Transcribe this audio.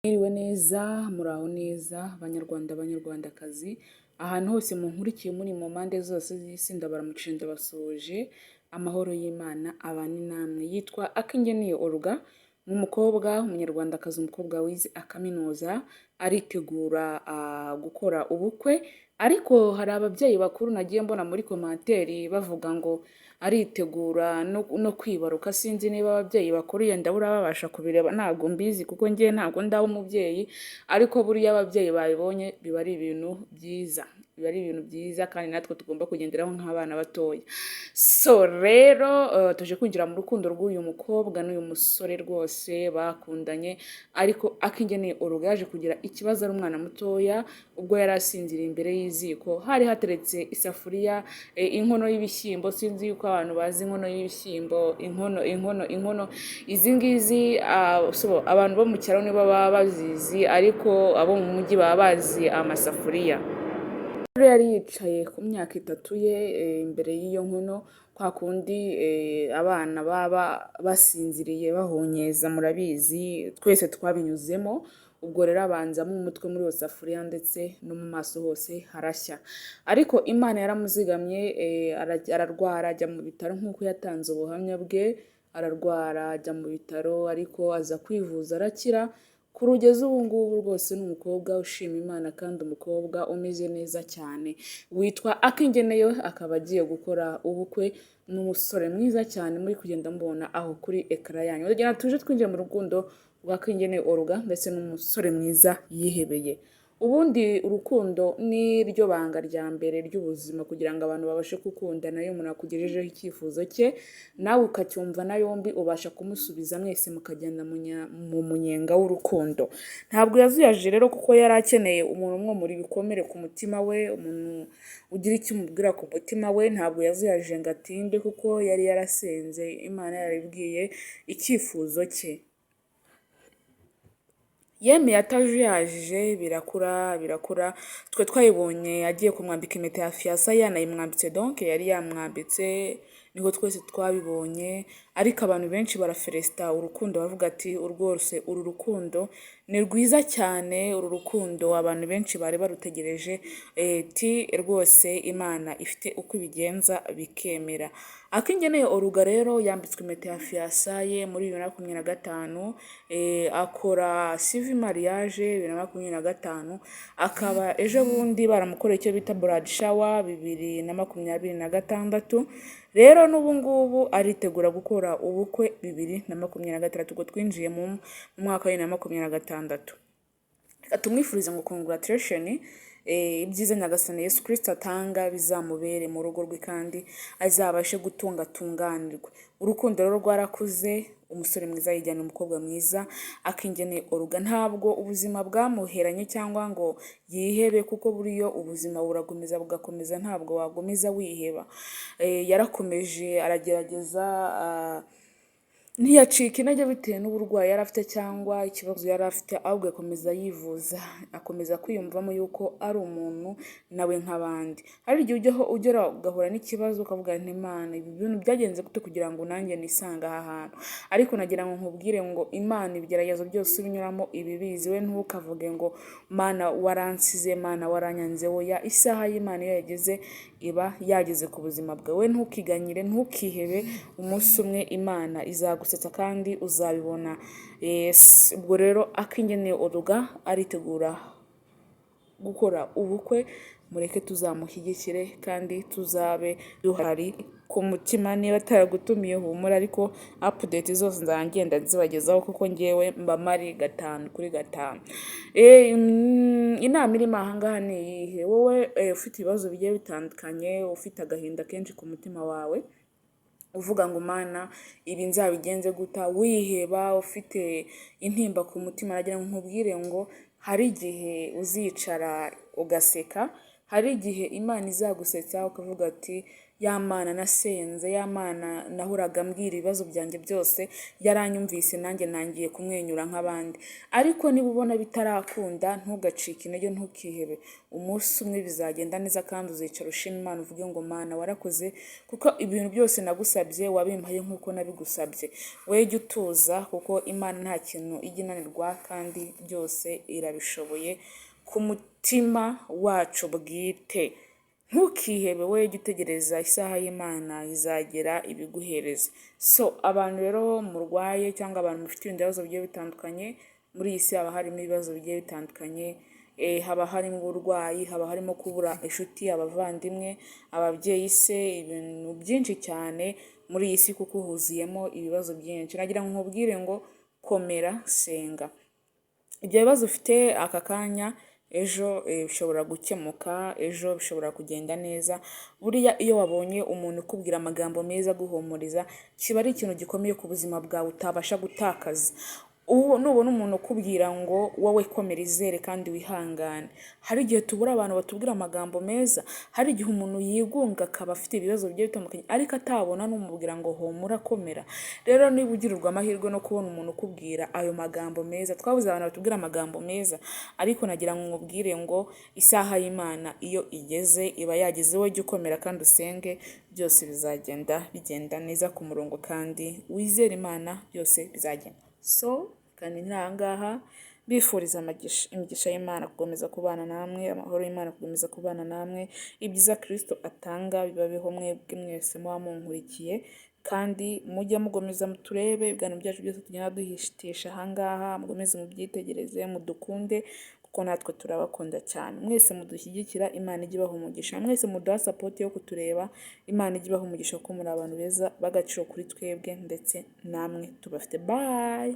Mwiriwe neza, muraho neza, banyarwanda, banyarwandakazi, ahantu hose munkurikiye muri mu mpande zose z'isi, ndabaramukije, ndabasuhuje, amahoro y'Imana abane namwe. Yitwa Akingeneye Olga, ni umukobwa umunyarwandakazi, umukobwa wize akaminuza, aritegura gukora ubukwe, ariko hari ababyeyi bakuru nagiye mbona muri commentaire bavuga ngo aritegura no kwibaruka. Sinzi niba ababyeyi bakuru yenda buriya babasha kubireba, ntabwo mbizi kuko njye ntabwo ndaba umubyeyi, ariko buriya ababyeyi babibonye biba ari ibintu byiza, biba ari ibintu byiza kandi natwe tugomba kugenderaho nk'abana batoya. So rero tuje kwinjira mu rukundo rw'uyu mukobwa n'uyu musore rwose bakundanye, ariko Akingeneye Olga yaje kugira ikibazo ari umwana mutoya, ubwo yari asinziriye imbere y'iziko, hari hateretse isafuriya, inkono y'ibishyimbo. Sinzi yuko abantu bazi inkono y'ibishyimbo, inkono, inkono, inkono izi ngizi, so, abantu bo mu cyaro nibo baba bazizi, ariko abo mu mujyi baba bazi amasafuriya. Rero yari yicaye ku myaka 3 ye imbere y'iyo nkono, kwa kundi abana baba basinziriye bahunyeza, murabizi twese twabinyuzemo. Ubwo rero abanzamo umutwe muri iyo safuriya, ndetse no mu maso hose harashya, ariko Imana yaramuzigamye. Ararwara ajya mu bitaro nk'uko yatanze ubuhamya bwe, ararwara ajya mu bitaro, ariko aza kwivuza arakira. Kugeza ubu ngubu rwose ni umukobwa ushima Imana kandi umukobwa umeze neza cyane witwa Akingeneye, akaba agiye gukora ubukwe n'umusore mwiza cyane muri kugenda mubona aho kuri écran yanyu. Ndagira tuje twinjire mu rukundo rwa Akingeneye Olga ndetse n'umusore mwiza yihebeye. Ubundi urukundo ni ryo banga rya mbere ry'ubuzima kugira ngo abantu babashe gukundana. Iyo umuntu akugejejeho icyifuzo cye nawe ukacyumva na yombi, ubasha kumusubiza, mwese mukagenda mu munyenga w'urukundo. Ntabwo yazuyaje rero, kuko yari akeneye umuntu umwomora ibikomere ku mutima we, umuntu ugira icyo umubwira ku mutima we. Ntabwo yazuyaje ngo atinde, kuko yari yarasenze Imana yarabibwiye icyifuzo cye. Yemeye atajuyaje, birakura, birakura. Twe twayibonye agiye kumwambika impeta ya fiançailles, yanayimwambitse, donc yari yamwambitse, niho twese twabibonye. Ariko abantu benshi barafelicita urukundo, baravuga ati: "Rwose uru rukundo ni rwiza cyane, uru rukundo abantu benshi bari barutegereje." Ti rwose Imana ifite uko ibigenza bikemera. Akingeneye Olga rero yambitswe impeta ya fiançailles muri 2025, akora civil marriage 2025, akaba ejo bundi baramukoreye icyo bita bridal shower 2026. Rero n'ubu ngubu aritegura gukora ubukwe 2026, ubwo twinjiye mu mwaka wa 2026. Reka tumwifurize ngo congratulation, ibyiza Nyagasani Yesu Kristo atanga bizamubere mu rugo rwe kandi azabashe gutunga atunganirwe. Urukundo rero rwarakuze, umusore mwiza yijyana umukobwa mwiza Akingeneye Olga. Ntabwo ubuzima bwamuheranye cyangwa ngo yihebe, kuko buriyo ubuzima burakomeza bugakomeza, ntabwo wakomeza wiheba. Yarakomeje aragerageza, ntiyacika intege bitewe n'uburwayi yari afite cyangwa ikibazo yari afite, ahubwo akomeza yivuza, akomeza kwiyumvamo yuko ari umuntu nawe nk'abandi. Hari igihe ujyaho ugera ugahura n'ikibazo ukavuga nti: "Imana, ibi bintu byagenze gute kugira ngo nanjye nisange aha hantu?" Ariko nagira ngo nkubwire ngo Imana ibigeragezo byose ubinyuramo ibibizi. We ntukavuge ngo: "Mana, waransize, Mana, waranyanze." Oya, isaha y'Imana iyo yageze iba yageze ku buzima bwawe. Ntukiganyire, ntukihebe, umunsi umwe Imana izagusetsa kandi uzabibona. Yes, ubwo rero Akingeneye Olga aritegura gukora ubukwe, mureke tuzamushyigikire kandi tuzabe duhari ku mutima. Niba ataragutumiye, humura, ariko update zose nzajya ngenda nzibagezaho, kuko ngewe mba mari gatanu kuri gatanu. Inama irimo aha ngaha ni iyihe? Wowe ufite ibibazo bigiye bitandukanye, ufite agahinda kenshi ku mutima wawe, uvuga ngo: "Mana, ibi nzabigenze guta?" Wiheba, ufite intimba ku mutima, nagira ngo nkubwire ngo hari igihe uzicara ugaseka, hari igihe Imana izagusetsa ukavuga ati Ya Mana nasenze, ya Mana nahoraga mbwira ibibazo byanjye byose, yaranyumvise, nanjye ntangiye kumwenyura nk'abandi. Ariko niba ubona bitarakunda, ntugacike intege, ntukihebe. Umunsi umwe bizagenda neza kandi uzicara ushima Imana, uvuge ngo: "Mana, warakoze, kuko ibintu byose nagusabye wabimpaye nk'uko nabigusabye." Wowe jya utuza, kuko Imana nta kintu ijya inanirwa kandi byose irabishoboye ku mutima wacu bwite. Ntukihebe, wowe jya utegereza, isaha y'Imana izagera ibiguhereza. So abantu rero murwaye cyangwa abantu mufite ibindi bibazo bigiye bitandukanye, muri iyi si haba harimo ibibazo bigiye bitandukanye, haba harimo uburwayi, haba harimo kubura inshuti, abavandimwe, ababyeyi se, ibintu byinshi cyane muri iyi si, kuko huzuyemo ibibazo byinshi. Nagira ngo nkubwire ngo komera, senga. Ibyo bibazo ufite aka kanya, ejo bishobora gukemuka, ejo bishobora kugenda neza. Buriya iyo wabonye umuntu ukubwira amagambo meza aguhumuriza, kiba ari ikintu gikomeye ku buzima bwawe utabasha gutakaza. Ubu nubona umuntu ukubwira ngo: "Wowe komera, izere kandi wihangane." Hari igihe tubura abantu batubwira amagambo meza. Hari igihe umuntu yigunga, akaba afite ibibazo bigiye bitandukanye, ariko atabona n'umubwira ngo: "Humura, komera." Rero niba ugirirwa amahirwe no kubona umuntu ukubwira ayo magambo meza, twabuze abantu batubwira amagambo meza, ariko nagira ngo nkubwire ngo isaha y'Imana iyo igeze iba yageze. Wowe jya ukomera kandi usenge, byose bizagenda bigenda neza ku murongo, kandi wizere Imana, byose bizagenda. So kandi ni aha ngaha mbifuriza imigisha y'Imana gukomeza kubana namwe, amahoro y'Imana gukomeza kubana namwe, ibyiza Kristo atanga bibabeho mwebwe mwese muba munkurikiye. Kandi mujye mukomeza muturebe ibiganiro byacu byose tugenda duhitisha aha ngaha, mukomeze mubyitegereze, mudukunde, kuko natwe turabakunda cyane. Mwese mudushyigikira, Imana ijye ibaha umugisha. Mwese muduha support yo kutureba, Imana ijye ibaha umugisha, kuko muri abantu beza b'agaciro kuri twebwe, ndetse namwe tubafite. Bye.